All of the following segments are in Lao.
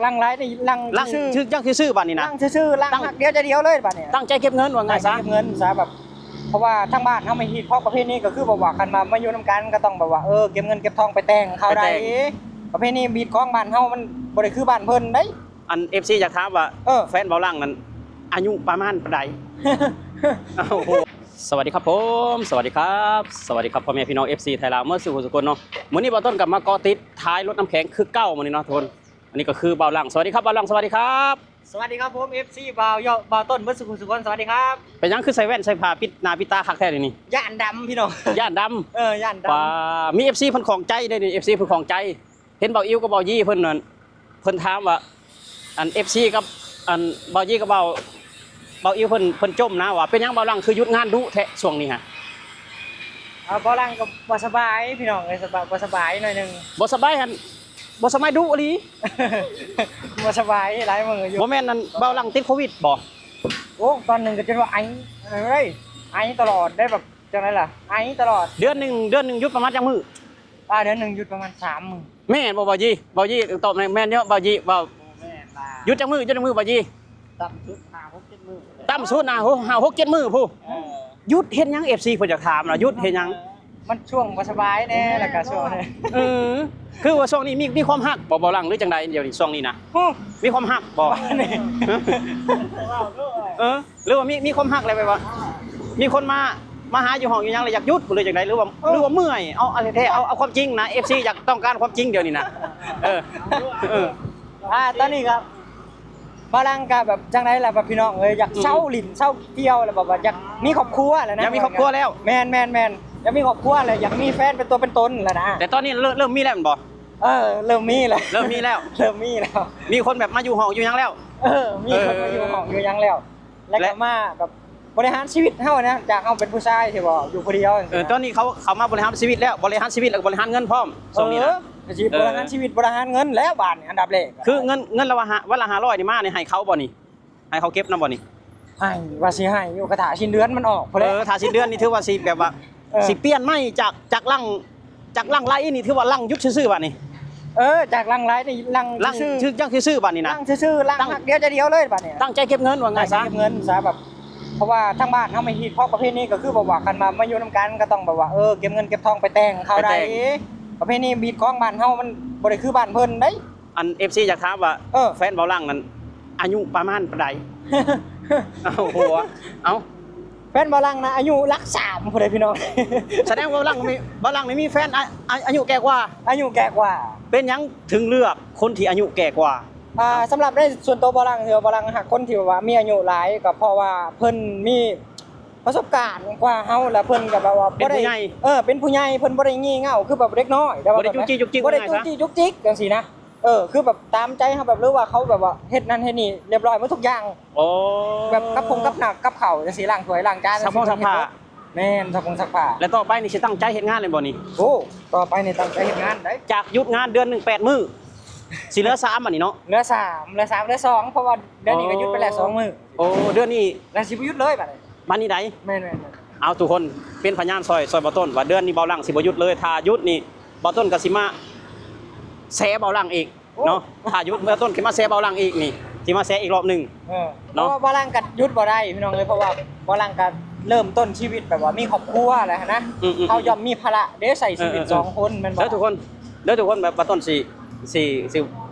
ຫຼັ່ງໄຫຼນີ້ຫຼັ່ງຊື່ໆ ຄືຈັ່ງຊື່ໆ ບາດນີ້ນະ ຫຼັ່ງຊື່ໆ ຫຼັ່ງຮັກດຽວໃຈດຽວເລີຍບາດນີ້ ຕັ້ງໃຈເກັບເງິນວ່າງ່າຍຊະ ຕັ້ງໃຈເກັບເງິນຊະ ແບບ ເພາະວ່າທາງບ້ານເຮົາມີຮີດຄອງປະເພນີ ກໍຄືແບບວ່າຄັນວ່າມາຢູ່ນຳກັນກໍຕ້ອງແບບວ່າ ເອີ ເກັບເງິນເກັບທອງໄປແຕ່ງເຂົາໄດ້ ປະເພນີຮີດຄອງບ້ານເຮົາມັນບໍ່ໄດ້ຄືບ້ານເພິ່ນເດ້. ອັນ ເອັຟຊີ ຢາກຖາມວ່າ ເອີ ແຟນເບົາຫຼັ່ງນັ້ນອາຍຸປະມານປານໃດ? ໂອ້ໂຫ ສະຫວັດດີຄັບຜົມ ສະຫວັດດີຄັບ ສະຫວັດດີຄັບພໍ່ແມ່ພີ່ນ້ອງ ເອັຟຊີ ໄທລາວໝົດສູ່ຜູ້ສູ່ຄົນເນາະ. ມື້ນີ້ບ່າວຕົ້ນກໍມາເກາະຕິດທ້າຍລົດນ້ຳແຂງຄືເກົ່າມື້ນີ້ເນາະທຸກຄົນ. ອັນນີ້ກໍຄືບ່າວຫຼັ່ງ ສະຫວັດດີຄັບບ່າວຫຼັ່ງ ສະຫວັດດີຄັບ ສະຫວັດດີຄັບຜົມ ເອັຟຊີ ບ່າວເຍົາະ ບ່າວຕົ້ນ ໝົດສູ່ຜູ້ສູ່ຄົນ ສະຫວັດດີຄັບ. ເປັນຫຍັງຄືໃສ່ແວ່ນໃສ່ຜ້າປິດໜ້າປິດຕາຄັກແທ້ດຽວນີ້? ຢ້ານດຳພີ່ນ້ອງ ຢ້ານດຳ ເອີ ຢ້ານດຳ. ມີ ເອັຟຊີ ເພິ່ນຂອງໃຈເດ້ນີ້ ເອັຟຊີ ເພິ່ນຂອງໃຈ ເຫັນບ່າວອິ້ວກັບບ່າວຢີ່ເພິ່ນນັ້ນ ເພິ່ນຖາມວ່າ ອັນ ເອັຟຊີ ກັບ ອັນ ບ່າວຢີ່ກັບບ່າວ ບ່າວອິ້ວເພິ່ນ ເພິ່ນຈົ່ມນະວ່າ ເປັນຫຍັງບ່າວຫຼັ່ງຄືຢຸດງານດຸແທ້ຊ່ວງນີ້ຫະ? ເອົາ ບ່າວຫຼັ່ງກໍບໍ່ສະບາຍພີ່ນ້ອງເອີຍ ສະບາຍ ບໍ່ສະບາຍໜ້ອຍໜຶ່ງ. ບໍ່ສະບາຍຫັ້ນ ບໍ່ສະບາຍດຸອີ່ຫຼີ? ບໍ່ສະບາຍຫຼາຍມື້ຢູ່. ບໍ່ແມ່ນອັນ ບ່າວຫຼັ່ງຕິດໂຄວິດບໍ່? ໂອ້ ຕອນໜຶ່ງກໍຈົນວ່າໄອ ເອີຍ ໄອຕະຫຼອດໄດ້ ແບບຈັ່ງໃດລະ ໄອຕະຫຼອດ. ເດືອນໜຶ່ງ ເດືອນໜຶ່ງຢຸດປະມານຈັກມື້? ອ່າ ເດືອນໜຶ່ງຢຸດປະມານສາມມື້. ແມ່ນບໍ່ບ່າວຢີ່? ບ່າວຢີ່ຕອບແມ່ນເນາະ ບ່າວຢີ່ ບ່າວ ແມ່ນລະ. ຢຸດຈັກມື້ ຢຸດຈັກມື້ບ່າວຢີ່? ຕ່ຳສຸດຫ້າຫົກເຈັດມື້ ຕ່ຳສຸດນະ ຫ້າຫົກເຈັດມື້ພຸ້ນ. ເອີ ຢຸດເຮັດຫຍັງ ເອັຟຊີ ເພິ່ນຢາກຖາມນະ ຢຸດເຮັດຫຍັງ? ມັນຊ່ວງບໍ່ສະບາຍແດ່ ແລ້ວກໍຊ່ວງ ເອີ ຄືວ່າຊ່ວງນີ້ມີ ມີຄວາມຮັກບໍ່ ບ່າວຫຼັ່ງ ຫຼືຈັ່ງໃດດຽວນີ້ ຊ່ວງນີ້ນະ? ຮະ ມີຄວາມຮັກບໍ່? ເອີ ຫຼືວ່າມີ ມີຄວາມຮັກແລ້ວ ແບບວ່າ ມີຄົນມາ ມາຫາຢູ່ຫ້ອງຢູ່ຫຍັງແລ້ວຢາກຢຸດບໍ່ ຫຼືຈັ່ງໃດ ຫຼືວ່າ ເອີ ຫຼືວ່າເມື່ອຍ ເອົາ ເອົາແທ້ໆ ເອົາ ເອົາຄວາມຈິງນະ ເອັຟຊີ ຢາກຕ້ອງການຄວາມຈິງດຽວນີ້ນະ. ເອີ ເອີ ອ່າ ຕອນນີ້ກໍ ບ່າວຫຼັ່ງກໍແບບຈັ່ງໃດລະ ແບບພີ່ນ້ອງເອີຍ ຢາກເຊົາ ອືມ ຫຼິ້ນເຊົາທ່ຽວ ແລ້ວແບບວ່າຢາກມີຄອບຄົວແລ້ວນະ ຢາກມີຄອບຄົວແລ້ວ. ແມ່ນໆໆ ຢາກມີຄອບຄົວແລ້ວ ຢາກມີແຟນເປັນຕົວເປັນຕົນແລ້ວນະ. ແຕ່ຕອນນີ້ເລີ່ມ ເລີ່ມມີແລ້ວແມ່ນບໍ່? ເອີ ເລີ່ມມີແລ້ວ ເລີ່ມມີແລ້ວ ເລີ່ມມີແລ້ວ ມີຄົນແບບມາຢູ່ຫ້ອງຢູ່ຫຍັງແລ້ວ. ເອີ ມີຄົນ ເອີ ມາຢູ່ຫ້ອງຢູ່ຫຍັງແລ້ວ ແລ້ວກໍມາແບບບໍລິຫານຊີວິດເຮົານະ ຈາກເຮົາເປັນຜູ້ຊາຍທີ່ວ່າຢູ່ຜູ້ດຽວ. ເອີ ຕອນນີ້ເຂົາ ເຂົາມາບໍລິຫານຊີວິດແລ້ວ ບໍລິຫານຊີວິດແລ້ວກໍບໍລິຫານເງິນພ້ອມຊ່ວງນີ້ນະ. ເອີ ກໍຊິບໍລິຫານຊີວິດ ເອີ ບໍລິຫານເງິນແລ້ວບາດນີ້ ອັນດັບແລກ. ຄືເງິນ ເງິນລະວ່າ ວັນລະຫ້າຮ້ອຍນີ້ມານີ້ ໃຫ້ເຂົາບໍ່ນີ້? ໃຫ້ເຂົາເກັບນຳບໍ່ນີ້? ໃຫ້ ວ່າຊິໃຫ້ຢູ່ ກໍຖ້າສິ້ນເດືອນມັນອອກພຸ້ນແຫຼະ. ເອີ ຖ້າສິ້ນເດືອນນີ້ຖືວ່າຊິແບບວ່າ ເອີ ຊິປ່ຽນໃໝ່ ຈາກ ຈາກຫຼັ່ງ ຈາກຫຼັ່ງໄຫຼນີ້ຖືວ່າຫຼັ່ງຢຸດຊື່ໆ ບາດນີ້. ເອີ ຈາກຫຼັ່ງໄຫຼນີ້ຫຼັ່ງ ຫຼັ່ງ ຈັ່ງຊື່ໆ ບາດນີ້ນະ ຫຼັ່ງຊື່ໆ ຫຼັ່ງຮັກດຽວໃຈດຽວເລີຍບາດນີ້. ຕັ້ງໃຈເກັບເງິນວ່າງ່າຍຊະ ຕັ້ງໃຈເກັບເງິນຊະ ແບບ ເພາະວ່າທາງບ້ານເຮົາມີຮີດຄອງປະເພນີ ກໍຄືແບບວ່າຄັນວ່າມາຢູ່ນຳກັນກໍຕ້ອງແບບວ່າ ເອີ ເກັບເງິນເກັບທອງໄປແຕ່ງເຂົາໄດ້. ປະເພນີຮີດຄອງບ້ານເຮົາມັນບໍ່ໄດ້ຄືບ້ານເພິ່ນເດ້. ອັນ ເອັຟຊີ ຢາກຖາມວ່າ ເອີ ແຟນເບົາຫຼັ່ງນັ້ນອາຍຸປະມານປານໃດ? ເອົາ ຫົວ ເອົາ ແຟນເບົາຫຼັ່ງນະອາຍຸຫຼັກສາມພຸ້ນເດ້ພີ່ນ້ອງ. ສະແດງວ່າເບົາຫຼັ່ງມີ ເບົາຫຼັ່ງນີ້ມີແຟນ ອາ ອາ ອາຍຸແກ່ກວ່າ ອາຍຸແກ່ກວ່າ. ເປັນຫຍັງເຖິງເລືອກຄົນທີ່ອາຍຸແກ່ກວ່າ? ອ່າ ສຳລັບໃນສ່ວນຕົວເບົາຫຼັ່ງ ຖືວ່າເບົາຫຼັ່ງຮັກຄົນທີ່ແບບວ່າມີອາຍຸຫຼາຍ ກໍເພາະວ່າເພິ່ນມີປະສົບການກວ່າເຮົາ ແລ້ວເພິ່ນກໍແບບວ່າ ເປັນຜູ້ໃຫຍ່ ບໍ່ໄດ້ ເອີ ເປັນຜູ້ໃຫຍ່ ເພິ່ນບໍ່ໄດ້ງີ່ເຫງົ້າຄືແບບເດັກນ້ອຍ ແຕ່ວ່າ ບໍ່ໄດ້ຈູ້ຈີ້ຈຸກຈິກ ບໍ່ໄດ້ຈູ້ຈີ້ຈຸກຈິກຈັ່ງຊີ້ນະ. ເອີ ຄືແບບຕາມໃຈເຮົາ ແບບ ຫຼືວ່າເຂົາແບບວ່າເຮັດນັ້ນເຮັດນີ້ລຽບຮ້ອຍໝົດທຸກຢ່າງ. ໂອ້ ແບບກັບຜົງກັບໜາກກັບເຂົ້າຈັ່ງຊີ້ ລ້າງຖ້ວຍລ້າງຈານ ຊັກຜົງຊັກຜ້າ. ແມ່ນ ຊັກຜົງຊັກຜ້າ. ແລ້ວຕໍ່ໄປນີ້ຊິຕັ້ງໃຈເຮັດງານແມ່ນບໍ່ນີ້? ໂອ້ ຕໍ່ໄປນີ້ຕັ້ງໃຈເຮັດງານໄດ໋. ຈາກຢຸດງານເດືອນໜຶ່ງແປດມື້ ຊິເຫຼືອສາມບາດນີ້ເນາະ? ເຫຼືອສາມ ເຫຼືອສາມ ເຫຼືອສອງ ເພາະວ່າເດືອນນີ້ກໍຢຸດໄປແລ້ວສອງມື້. ໂອ້ ເດືອນນີ້ ແລ້ວຊິບໍ່ຢຸດເລີຍບາດນີ້. ບາດນີ້ໃດ? ແມ່ນໆໆ. ເອົາ ທຸກຄົນເປັນພະຍານຊ່ອຍ ຊ່ອຍບ່າວຕົ້ນວ່າເດືອນນີ້ບ່າວຫຼັ່ງຊິບໍ່ຢຸດເລີຍ ຖ້າຢຸດນີ້ບ່າວຕົ້ນກໍຊິມາແຊບ່າວຫຼັ່ງອີກ ໂອ້ ເນາະ. ຖ້າຢຸດບ່າວຕົ້ນຊິມາແຊບ່າວຫຼັ່ງອີກນີ້ ຊິມາແຊອີກລອບໜຶ່ງ. ເອີ ເນາະ ເພາະວ່າບ່າວຫຼັ່ງກໍຢຸດບໍ່ໄດ້ພີ່ນ້ອງເອີຍ ເພາະວ່າບ່າວຫຼັ່ງກໍເລີ່ມຕົ້ນຊີວິດແບບວ່າມີຄອບຄົວແລ້ວຫັ້ນນະ. ອືມໆໆ ເຮົາຍ່ອມມີພາລະເດ້ ໃຊ້ຊີວິດ ເອີໆໆ ສອງຄົນແມ່ນບໍ່? ເດີທຸກຄົນ ເດີທຸກຄົນ ແບບບ່າວຕົ້ນຊິ ຊິ ຊິ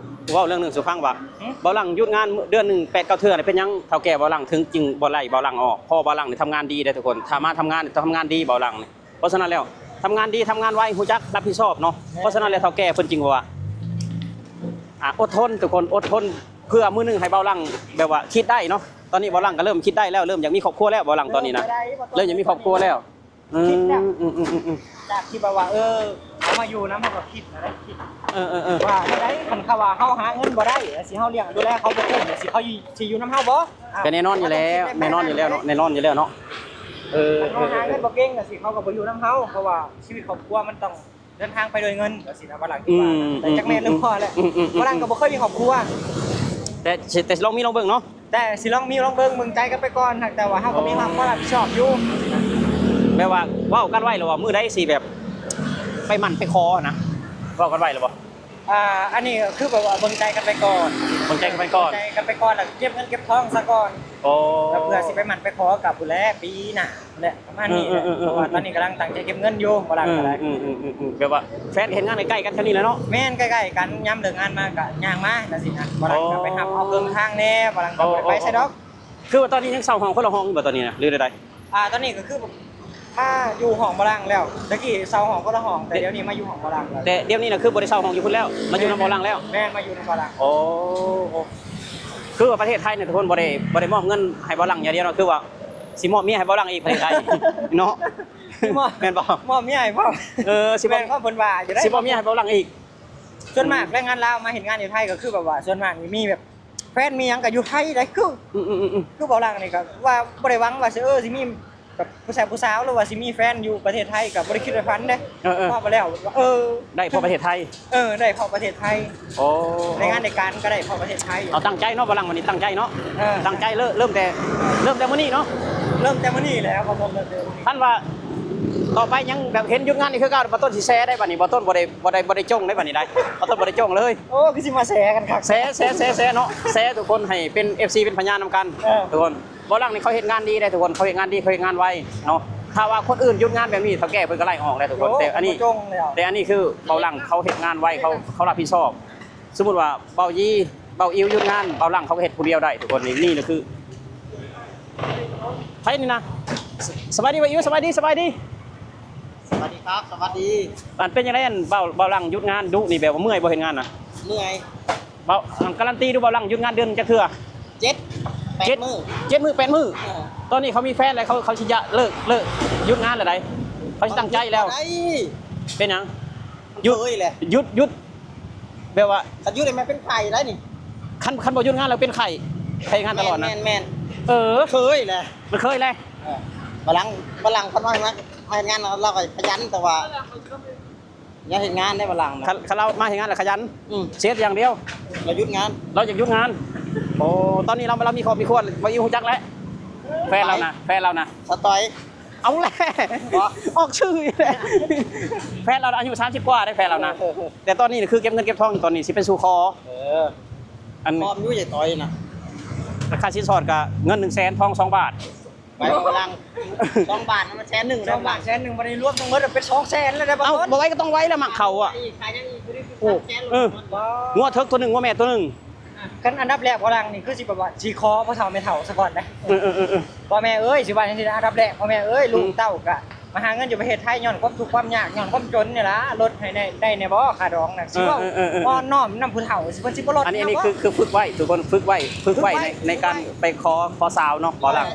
ເວົ້າເລື່ອງໜຶ່ງສູ່ຟັງວ່າ ຫື? ບ່າວຫຼັ່ງຢຸດງານເດືອນໜຶ່ງແປດເກົ້າເທື່ອນີ້ ເປັນຫຍັງເຖົ້າແກ່ບ່າວຫຼັ່ງເຖິງຈຶ່ງບໍ່ໄລ່ບ່າວຫຼັ່ງອອກ? ເພາະວ່າບ່າວຫຼັ່ງນີ້ທຳງານດີເດ້ທຸກຄົນ ຖ້າມາທຳງານ ຕ້ອງທຳງານດີບ່າວຫຼັ່ງນີ້. ເພາະສະນັ້ນແລ້ວ ທຳງານດີ ທຳງານໄວ ຮູ້ຈັກຮັບຜິດຊອບເນາະ. ເພາະສະນັ້ນແລ້ວ ເຖົ້າແກ່ເພິ່ນຈຶ່ງວ່າ ອ່າ ອົດທົນທຸກຄົນ ອົດທົນ ເພື່ອມື້ໜຶ່ງໃຫ້ບ່າວຫຼັ່ງແບບວ່າຄິດໄດ້ເນາະ. ຕອນນີ້ບ່າວຫຼັ່ງກໍເລີ່ມຄິດໄດ້ແລ້ວ ເລີ່ມຢາກມີຄອບຄົວແລ້ວ ບ່າວຫຼັ່ງຕອນນີ້ນະ ເລີ່ມຢາກມີຄອບຄົວແລ້ວ. ອືມ ຄິດແລ້ວ ອືມໆໆໆ ຈາກທີ່ແບບວ່າ ເອີ ເຮົາມາຢູ່ນຳ ເຮົາກໍຄິດນະ ຄິດ ເອີໆໆ ວ່າແນວໃດ ຄັນເຂົາວ່າເຮົາຫາເງິນບໍ່ໄດ້ຈັ່ງຊີ້ ເຮົາລ້ຽງດູແລເຂົາບໍ່ເກັ່ງຈັ່ງຊີ້ ເຂົາຊິຢູ່ນຳເຮົາບໍ່? ກໍແນ່ນອນຢູ່ແລ້ວ ແນ່ນອນຢູ່ແລ້ວເນາະ ແນ່ນອນຢູ່ແລ້ວເນາະ. ເອີ ຄັນເຮົາຫາເງິນບໍ່ເກັ່ງຈັ່ງຊີ້ ເຂົາກໍບໍ່ຢູ່ນຳເຮົາ ເພາະວ່າຊີວິດຄອບຄົວມັນຕ້ອງເດີນທາງໄປດ້ວຍເງິນຈັ່ງຊີ້ນະ ບ່າວຫຼັ່ງ ອືມ ຄິດວ່ານະ. ແຕ່ຈັກແມ່ນຫຼືບໍ່ແຫຼະ ອືມໆໆໆ ບ່າວຫຼັ່ງກໍບໍ່ເຄີຍມີຄອບຄົວ ແຕ່ຊິ ແຕ່ຊິລອງມີລອງເບິ່ງເນາະ. ແຕ່ຊິລອງມີລອງເບິ່ງ ເບິ່ງໃຈກັນໄປກ່ອນ ຫາກແຕ່ວ່າເຮົາກໍມີຄວາມ ອໍ ຮັບຜິດຊອບຢູ່. ແບບວ່າເວົ້າກັນໄວ້ແລ້ວວ່າ ມື້ໃດຊິແບບໄປໝັ້ນໄປຂໍນະ ເວົ້າກັນໄວ້ແລ້ວບໍ່? ອ່າ ອັນນີ້ກໍຄືແບບວ່າເບິ່ງໃຈກັນໄປກ່ອນ ເບິ່ງໃຈກັນໄປກ່ອນ ເບິ່ງໃຈກັນໄປກ່ອນ ແລ້ວເກັບເງິນເກັບທອງຊະກ່ອນ. ໂອ້ ແລ້ວເພື່ອຊິໄປໝັ້ນໄປຂໍກັບພຸ້ນແຫຼະ ປີໜ້າພຸ້ນແຫຼະ ປະມານນີ້ແຫຼະ. ເອີ ເພາະວ່າຕອນນີ້ກຳລັງຕັ້ງໃຈເກັບເງິນຢູ່ ບໍ່ຫຼັງກໍໄດ້. ອືມ ອືມ ອືມ ແບບວ່າແຟນເຮັດງານໃກ້ໆກັນແຖວນີ້ແຫຼະເນາະ. ແມ່ນ ໃກ້ໆກັນ ຍາມເລີກງານມາກໍຍ່າງມາຈັ່ງຊີ້ນະ. ບໍ່ຫຼັງກໍໄປຮັບເອົາເຄິ່ງທາງແດ່ ບໍ່ຫຼັງກໍບໍ່ໄດ້ໄປໃສດອກ. ຄືວ່າຕອນນີ້ຍັງເຊົ່າຫ້ອງຄົນລະຫ້ອງຢູ່ບໍ່ຕອນນີ້ນະ ຫຼືໃດໆ? ອ່າ ຕອນນີ້ກໍຄືມາຢູ່ຫ້ອງບໍ່ຫຼັງແລ້ວ ແຕ່ກີ້ເຊົ່າຫ້ອງຄົນລະຫ້ອງ ແຕ່ດຽວນີ້ມາຢູ່ຫ້ອງບໍ່ຫຼັງແລ້ວ. ແຕ່ດຽວນີ້ນະຄືບໍ່ໄດ້ເຊົ່າຫ້ອງຢູ່ພຸ້ນແລ້ວ ມາຢູ່ນຳບໍ່ຫຼັງແລ້ວ. ແມ່ນ ມາຢູ່ນຳບໍ່ຫຼັງ. ໂອ້ ຄືວ່າປະເທດໄທນີ້ທຸກຄົນບໍ່ໄດ້ ບໍ່ໄດ້ມອບເງິນໃຫ້ບໍ່ຫຼັງຢ່າງດຽວເນາະ ຄືວ່າຊິມອບເມຍໃຫ້ບໍ່ຫຼັງອີກ ປະເທດໄທເນາະ. ຊິມອບ ແມ່ນບໍ່? ມອບເມຍໃຫ້ບໍ່? ເອີ ຊິມອບ ແມ່ນຄວາມເພິ່ນວ່າຢູ່ໄດ໋ ຊິມອບເມຍໃຫ້ບໍ່ຫຼັງອີກ. ສ່ວນມາກແຮງງານລາວມາເຮັດງານຢູ່ໄທ ກໍຄືແບບວ່າສ່ວນມາກນີ້ມີແບບ ແຟນມີຫຍັງກໍຢູ່ໄທໄດ໋ ຄື ອືມໆໆໆ ຄືບໍ່ຫຼັງນີ້ກໍວ່າບໍ່ໄດ້ຫວັງວ່າຊິ ເອີ ຊິມີແບບຜູ້ຊາຍຜູ້ສາວ ຫຼືວ່າຊິມີແຟນຢູ່ປະເທດໄທ ກໍບໍ່ໄດ້ຄິດໄດ້ຝັນເດ້. ເອີໆ ພໍໄປແລ້ວ ເອີ ໄດ້ເພາະປະເທດໄທ. ເອີ ໄດ້ເພາະປະເທດໄທ. ໂອ້ ໃນງານໃນການກໍໄດ້ເພາະປະເທດໄທ. ເອົາຕັ້ງໃຈເນາະ ບ່າວຫຼັງ ວັນນີ້ຕັ້ງໃຈເນາະ. ເອີ ຕັ້ງໃຈເລີ່ມ ເລີ່ມແຕ່ ເລີ່ມແຕ່ມື້ນີ້ເນາະ. ເລີ່ມແຕ່ມື້ນີ້ແຫຼະ ຄັນວ່າ ຕໍ່ໄປຍັງແບບເຫັນຢຸດງານນີ້ຄືເກົ່າ ບ່າວຕົ້ນຊິແຊໄດ໋ບັດນີ້. ບ່າວຕົ້ນບໍ່ໄດ້ ບໍ່ໄດ້ ບໍ່ໄດ້ຈົ່ງໄດ໋ບັດນີ້ໄດ໋ ບ່າວຕົ້ນບໍ່ໄດ້ຈົ່ງເລີຍ. ໂອ້ ຄືຊິມາແຊກັນຄັກ ແຊ ແຊ ແຊ ແຊເນາະ ແຊທຸກຄົນໃຫ້ເປັນ ເອັຟຊີ ເປັນພະຍານນຳກັນ. ເອີ ທຸກຄົນ ບ່າວຫຼັງນີ້ເຂົາເຮັດງານດີໄດ໋ທຸກຄົນ ເຂົາເຮັດງານດີ ເຂົາເຮັດງານໄວເນາະ. ຖ້າວ່າຄົນອື່ນຢຸດງານແບບນີ້ ເຖົ້າແກ່ເພິ່ນກໍໄລ່ອອກແລ້ວທຸກຄົນ. ໂອ້ ແຕ່ອັນນີ້ ບໍ່ຈົ່ງແລ້ວ ແຕ່ອັນນີ້ຄືບ່າວຫຼັງເຂົາເຮັດງານໄວ ເຂົາ ເຂົາຮັບຜິດຊອບ. ສົມມຸດວ່າບ່າວຢີ ບ່າວອິ້ວຢຸດງານ ບ່າວຫຼັງເຂົາກໍເຮັດຜູ້ດຽວໄດ້ທຸກຄົນ. ນີ້ ນີ້ລະຄື ໃຜນີ້ນະ? ສະ ສະບາຍດີບ່າວອິ້ວ ສະບາຍດີ ສະບາຍດີ. ສະຫວັດດີຄັບ ສະຫວັດດີ. ອັນ ເປັນຈັ່ງໃດ ອັນ ບ່າວ ບ່າວຫຼັງຢຸດງານດຸນີ້ ແບບວ່າເມື່ອຍບໍ່ເຮັດງານນະ? ເມື່ອຍ. ບ່າວ ອັນ ກາຣັນຕີດູ ບ່າວຫຼັງຢຸດງານເດືອນຈັກເທື່ອ? ເຈັດ ແປດມື້ ເຈັດມື້ ແປດມື້. ເອີ ຕອນນີ້ເຂົາມີແຟນແລ້ວ ເຂົາ ເຂົາຊິຢາກເລີກ ເລີກຢຸດງານແລ້ວໃດ໋ ເຂົາຊິຕັ້ງໃຈແລ້ວ. ບໍ່ໄດ້ ເປັນຫຍັງ? ຢຸດ ເຄີຍແຫຼະ ຢຸດ ຢຸດ ແບບວ່າ ຄັນຢຸດນີ້ມັນເປັນໄຂ້ໄດ໋ນີ້. ຄັນ ຄັນບໍ່ຢຸດງານແລ້ວເປັນໄຂ້ ໄຂ້ງານຕະຫຼອດນະ. ແມ່ນໆໆ ເອີ ເຄີຍແຫຼະ ມັນເຄີຍແຫຼະ. ເອີ ບ່າວຫຼັງ ບ່າວຫຼັງຄັນວ່າມາ ມາເຮັດງານລາວກໍຂະຫຍັນ ແຕ່ວ່າຢ່າເຮັດງານເດ້ບ່າວຫຼັງນະ. ຄັນ ຄັນລາວມາເຮັດງານລະຂະຫຍັນ. ອືມ ເສຍຢ່າງດຽວ ລາວຢຸດງານ ລາວຢາກຢຸດງານ. ໂອ້ ຕອນນີ້ລາວ ລາວມີຄອບມີຄົວ ບ່າວອິ້ວຮູ້ຈັກແລ້ວ ແຟນລາວນະ ແຟນລາວນະ ສະຕອຍ. ເອົາແຫຼະ ບໍ່ ອອກຊື່ອີກແລ້ວ. ແຟນລາວອາຍຸສາມສິບກວ່າເດ້ ແຟນລາວນະ. ເອີ ແຕ່ຕອນນີ້ຄືເກັບເງິນເກັບທອງ ຕອນນີ້ຊິໄປສູ່ຂໍ. ເອີ ອັນ ພ້ອມຢູ່ ຢາກຕ່ອຍນະ. ຄ່າສິນສອດກະເງິນໜຶ່ງແສນ ທອງສອງບາດ. ໄປບ່າວຫຼັງ ສອງບາດນະ ມັນແສນໜຶ່ງ ສອງບາດແສນໜຶ່ງ ບັດນີ້ລວມທັງໝົດເປັນສອງແສນແລ້ວເດ້. ເອົ້າ ບໍ່ໄວກໍຕ້ອງໄວລະ ມັກເຂົາອະ. ອີກຂາຍຫຍັງອີກ ໂອ້ ເອີ ງົວເຖິກຕົວໜຶ່ງ ງົວແມ່ຕົວໜຶ່ງ. ຄັນອັນດັບແລກບ່າວຫຼັງນີ້ຄືຊິແບບວ່າຊິຂໍພໍ່ເຖົ້າແມ່ເຖົ້າສາກ່ອນເດ້. ເອີໆໆໆ ພໍ່ແມ່ເອີຍ ຊິວ່າຈັ່ງຊີ້ນະ ອັນດັບແລກ ພໍ່ແມ່ເອີຍ ອືມ ລູກເຕົ້າກະມາຫາເງິນຢູ່ປະເທດໄທ ຍ້ອນຄວາມທຸກຄວາມຍາກ ຍ້ອນຄວາມຈົນນີ້ລະ ລົດໃຫ້ໄດ້ ໄດ້ແດ່ບໍ່ຄ່າດອງນະ ຊິເວົ້າ ເອີໆໆໆ ອ່ອນນ້ອມນຳຜູ້ເຖົ້າ ຊິ ເພິ່ນຊິບໍ່ລົດ. ອັນນີ້ ໃຫ້ເຮົາບໍ່ ອັນນີ້ຄື ຄື ຄືຝຶກໄວ້ທຸກຄົນ ຝຶກໄວ້ ຝຶກໄວ້ໃນ ໃນການໄປຂໍ ຂໍສາວເນາະ ບ່າວຫຼັງ.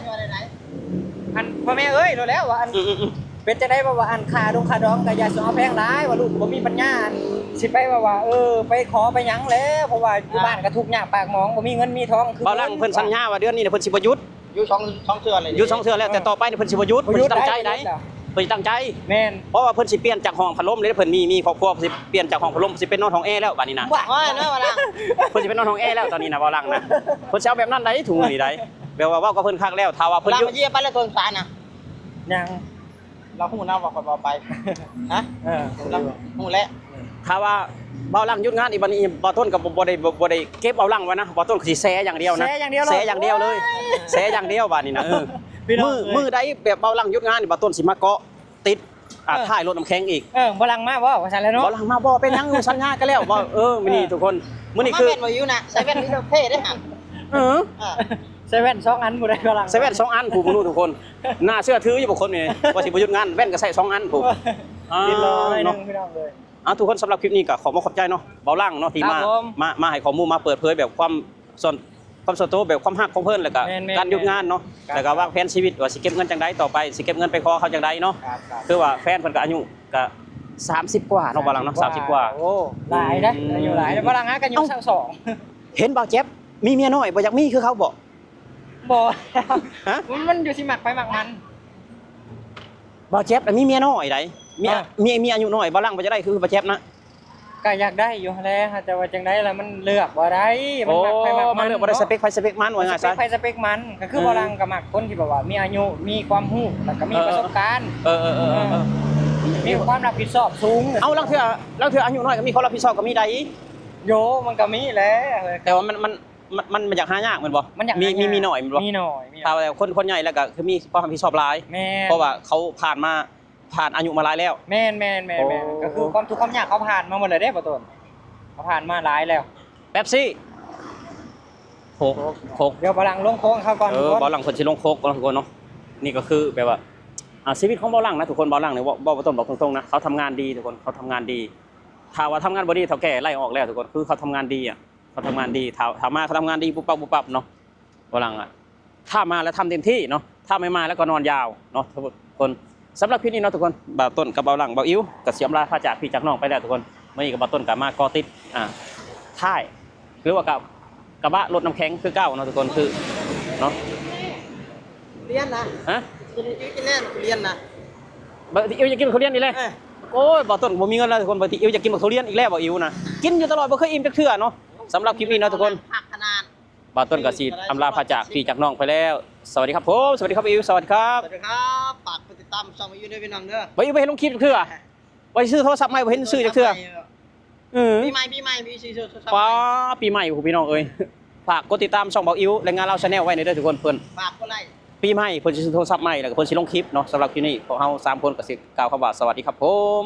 ອັນພໍ່ແມ່ເອີຍ ໂລດແລ້ວວ່າ ອັນ ອືມໆໆ ເປັນຈັ່ງໃດ ແບບວ່າ ອັນ ຄ່າດົງຄ່າດອງກໍຢ່າຊິເອົາແພງຫຼາຍ ວ່າລູກກໍບໍ່ມີປັນຍາ ອັນ ຊິໄປ ແບບວ່າ ເອີ ໄປຂໍໄປຫຍັງແລ້ວ ເພາະວ່າຢູ່ ອ່າ ບ້ານກໍທຸກຍາກປາກໝອງ ບໍ່ມີເງິນມີທອງ. ບ່າວຫຼັງເພິ່ນສັນຍາວ່າເດືອນນີ້ນະ ເພິ່ນຊິບໍ່ຢຸດ ຢຸດສອງ ສອງເທື່ອແລ້ວ ຢຸດສອງເທື່ອແລ້ວ. ເອີ ແຕ່ຕໍ່ໄປນີ້ເພິ່ນຊິບໍ່ຢຸດ ບໍ່ຢຸດ ເພິ່ນຊິຕັ້ງໃຈໄດ໋ ເພິ່ນຊິຕັ້ງໃຈ. ແມ່ນ ເພາະວ່າເພິ່ນຊິປ່ຽນຈາກຫ້ອງພັດລົມເດ້ ເພິ່ນມີ ມີຄອບຄົວ ເພິ່ນຊິປ່ຽນຈາກຫ້ອງພັດລົມ ຊິເປັນນອນຫ້ອງແອແລ້ວບາດນີ້ນະ. ໂອ້ຍ ເນາະ ບ່າວຫຼັງ ເພິ່ນຊິໄປນອນຫ້ອງແອແລ້ວຕອນນີ້ນະ ບ່າວຫຼັງນະ. ເພິ່ນຊິເອົາແບບນັ້ນໄດ໋ ທຸກມື້ນີ້ໄດ໋ ແບບວ່າເວົ້າກັບເພິ່ນຄັກແລ້ວ ຖ້າວ່າເພິ່ນຢຸດ. ລາວມາຢຽບໄປແລ້ວຕົ້ນສານນະ ຍັງ ລາວຮູ້ນະວ່າຂ້ອຍບໍ່ໄປ ຮະ? ເອີ ລາວຮູ້ແລ້ວ. ຖ້າວ່າບ່າວຫຼັງຢຸດງານອີກບາດນີ້ ບ່າວຕົ້ນກໍບໍ່ ບໍ່ໄດ້ ບໍ່ ບໍ່ໄດ້ເກັບບ່າວຫຼັງໄວ້ນະ ບ່າວຕົ້ນກໍຊິແຊຢ່າງດຽວນະ ແຊຢ່າງດຽວເລີຍ ແຊຢ່າງດຽວເລີຍ ແຊຢ່າງດຽວບາດນີ້ນະ. ເອີ ມື້ ມື້ໃດແບບບ່າວຫຼັງຢຸດງານນີ້ ບ່າວຕົ້ນຊິມາເກາະ ຕິດ ອ່າ ເອີ ທ້າຍລົດນ້ຳແຂງອີກ. ເອີ ບ່າວຫຼັງມາບໍ່ ວ່າຊັ້ນແຫຼະເນາະ. ບ່າວຫຼັງມາບໍ່ ເປັນຫຍັງ ສັນຍາກັນແລ້ວ. ເອີ ມື້ນີ້ທຸກຄົນ ມື້ນີ້ຄື ມາແມ່ນບໍ່ຢູ່ນະ ໃສ່ແວ່ນນີ້ເທ່ເດ້ຫັ້ນ. ເອີ ອ່າ ໃສ່ແວ່ນສອງອັນຜູ້ໃດ ບ່າວຫຼັງ ໃສ່ແວ່ນສອງອັນຜູ້ ມື້ນີ້ທຸກຄົນ. ໜ້າເຊື່ອຖືຢູ່ບໍ່ຄົນນີ້ ວ່າຊິບໍ່ຢຸດງານ ແວ່ນກໍໃສ່ສອງອັນພຸ້ນ. ອ່າ ເນາະ ພີ່ນ້ອງເອີຍ. ອ່າ ທຸກຄົນ ສຳລັບຄລິບນີ້ກໍຂໍບອກຂອບໃຈເນາະ ບ່າວຫຼັງເນາະ ທີ່ມາ ມາ ມາໃຫ້ຂໍ້ມູນ ມາເປີດເຜີຍແບບຄວາມສ່ວນ ຄວາມສ່ວນໂຕ ແບບຄວາມຮັກຂອງເພິ່ນ ແລ້ວກໍ ແມ່ນໆໆ ການຢຸດງານເນາະ ແລ້ວກໍວາງແຜນຊີວິດວ່າຊິເກັບເງິນຈັ່ງໃດຕໍ່ໄປ ຊິເກັບເງິນໄປຂໍເຂົາຈັ່ງໃດເນາະ. ຄືວ່າແຟນເພິ່ນກໍອາຍຸກໍສາມສິບກວ່າເນາະ ບ່າວຫຼັງເນາະ ສາມສິບກວ່າ. ໂອ້ ຫຼາຍເດ້ ອືມ ອາຍຸຫຼາຍ ບ່າວຫຼັງຫາກໍອາຍຸຊາວສອງ. ເຫັນບ່າວແຈັບມີເມຍນ້ອຍ ບໍ່ຢາກມີຄືເຂົາບໍ່? ບໍ່ ຮະ? ມັນ ມັນຢູ່ທີ່ມັກໃຜມັກມັນ. ບ່າວແຈັບນະມີເມຍນ້ອຍໃດ໋ ມີ ເອີ ມີ ມີອາຍຸນ້ອຍ ບ່າວຫຼັງບໍ່ຢາກໄດ້ຄືບ່າວແຈັບນະ. ກໍຢາກໄດ້ຢູ່ຫັ້ນແຫຼະ ແຕ່ວ່າຈັ່ງໃດລະ ມັນເລືອກບໍ່ໄດ້ ມັນມັກໃຜມັກມັນ. ໂອ້ ມັນເລືອກບໍ່ໄດ້ ສະເປັກໃຜສະເປັກມັນ ວ່າງ່າຍຊະ ສະເປັກໃຜສະເປັກມັນ. ກໍຄື ອືມ ບ່າວຫຼັງກໍມັກຄົນທີ່ແບບວ່າມີອາຍຸ ມີຄວາມຮູ້ ແລ້ວກໍມີ ເອີ ປະສົບການ. ເອີໆໆໆ ອື ມີຄວາມຮັບຜິດຊອບສູງ. ເອົາ ລາງເທື່ອ ລາງເທື່ອອາຍຸນ້ອຍກໍມີຄວາມຮັບຜິດຊອບກໍມີໄດ໋. ໂຍ ມັນກໍມີແຫຼະ ແຕ່ວ່າມັນ ມັນ ມັນ ມັນຢາກຫາຍາກແມ່ນບໍ່? ມັນຢາກຫາຍາກ ມີ ມີໜ້ອຍແມ່ນບໍ່? ມີໜ້ອຍ ມີໜ້ອຍ. ຖ້າວ່າຄົນ ຄົນໃຫຍ່ແລ້ວກໍຄືມີຄວາມຮັບຜິດຊອບຫຼາຍ ແມ່ນ ເພາະວ່າເຂົາຜ່ານມາ ຜ່ານອາຍຸມາຫຼາຍແລ້ວ. ແມ່ນໆໆໆ. ໂອ້ ກໍຄືຄວາມທຸກຄວາມຍາກເຂົາຜ່ານມາໝົດແລ້ວເດ້ ບໍ່ຕົ້ນ ເຂົາຜ່ານມາຫຼາຍແລ້ວ. ເປັບຊີ ໂຄກ ໂຄກ ດຽວບ່າວຫຼັງລົງໂຄກເຂົາກ່ອນ. ເອີ ທຸກຄົນ ບ່າວຫຼັງເພິ່ນຊິລົງໂຄກກ່ອນ ທຸກຄົນເນາະ. ນີ້ກໍຄືແບບວ່າ ອ່າ ຊີວິດຂອງບ່າວຫຼັງນະ ທຸກຄົນ. ບ່າວຫຼັງນີ້ ເວົ້າ ເວົ້າຕົງໆນະ ເຂົາທຳງານດີ ທຸກຄົນ ເຂົາທຳງານດີ. ຖ້າວ່າທຳງານບໍ່ດີ ເຖົ້າແກ່ໄລ່ອອກແລ້ວ ທຸກຄົນ. ຄືເຂົາທຳງານດີອະ ເຂົາທຳງານດີ ຖ້າ ຖ້າມາເຂົາທຳງານດີປຸບປັບ ປຸບປັບເນາະ ບ່າວຫຼັງອະ. ຖ້າມາແລ້ວທຳເຕັມທີ່ເນາະ ຖ້າບໍ່ມາແລ້ວກໍນອນຍາວເນາະ ທຸກຄົນ. ສຳລັບຄລິບນີ້ເນາະ ທຸກຄົນ ບ່າວຕົ້ນກັບບ່າວຫຼັງ ບ່າວອິວກໍຊິອຳລາພາຈາກພີ່ຈາກນ້ອງໄປແລ້ວ ທຸກຄົນ. ມື້ນີ້ກໍບ່າວຕົ້ນກໍມາເກາະຕິດ ອ່າ ທ້າຍ ຫຼືວ່າກັບ ກະບະລົດນ້ຳແຂງຄືເກົ່າເນາະ ທຸກຄົນ ຄືເນາະ. ທຸລຽນນະ ຮະ ກິນ ກິນແນ່ທຸລຽນນະ. ບ່າວອິວຢາກກິນທຸລຽນອີກແລ້ວ. ເອີ ໂອ້ຍ ບ່າວຕົ້ນບໍ່ມີເງິນແລ້ວ ທຸກຄົນ. ບ່າວອິວຢາກກິນບັກທຸລຽນອີກແລ້ວ ບ່າວອິວນະ ກິນຢູ່ຕະຫຼອດ ບໍ່ເຄີຍອີ່ມຈັກເທື່ອເນາະ. ສຳລັບຄລິບນີ້ເນາະ ທຸກຄົນ ພັກຂະໜາດ ບ່າວຕົ້ນກໍຊິອຳລາພາຈາກພີ່ຈາກນ້ອງໄປແລ້ວ. ສະຫວັດດີຄັບຜົມ ສະຫວັດດີຄັບ ອິວ ສະຫວັດດີຄັບ ສະຫວັດດີຄັບ. ຝາກກົດຕິດຕາມຊ່ອງ ຢູ ເດີພີ່ນ້ອງເດີ. ບໍ່ ບໍ່ເຫັນລົງຄລິບເທື່ອ ບໍ່ໄດ້ຊື້ໂທລະສັບໃໝ່ ບໍ່ເຫັນຊື້ຈັກເທື່ອ. ເອີ ປີໃໝ່ ປີໃໝ່ ມີຊື້ໂທລະສັບໃໝ່ ປາ ປີໃໝ່ພຸ້ນ ພີ່ນ້ອງເອີຍ. ຝາກກົດຕິດຕາມຊ່ອງບ່າວອິວ ແລະ ງານລາວ Channel ໄວ້ແດ່ເດີ ທຸກຄົນ. ເພິ່ນ ຝາກກົດໄລ ປີໃໝ່ເພິ່ນຊິຊື້ໂທລະສັບໃໝ່. ແລ້ວກໍເພິ່ນຊິລົງຄລິບເນາະ. ສຳລັບຄລິບນີ້ ພວກເຮົາສາມຄົນກໍຊິກ່າວຄຳວ່າ ສະຫວັດດີຄັບຜົມ.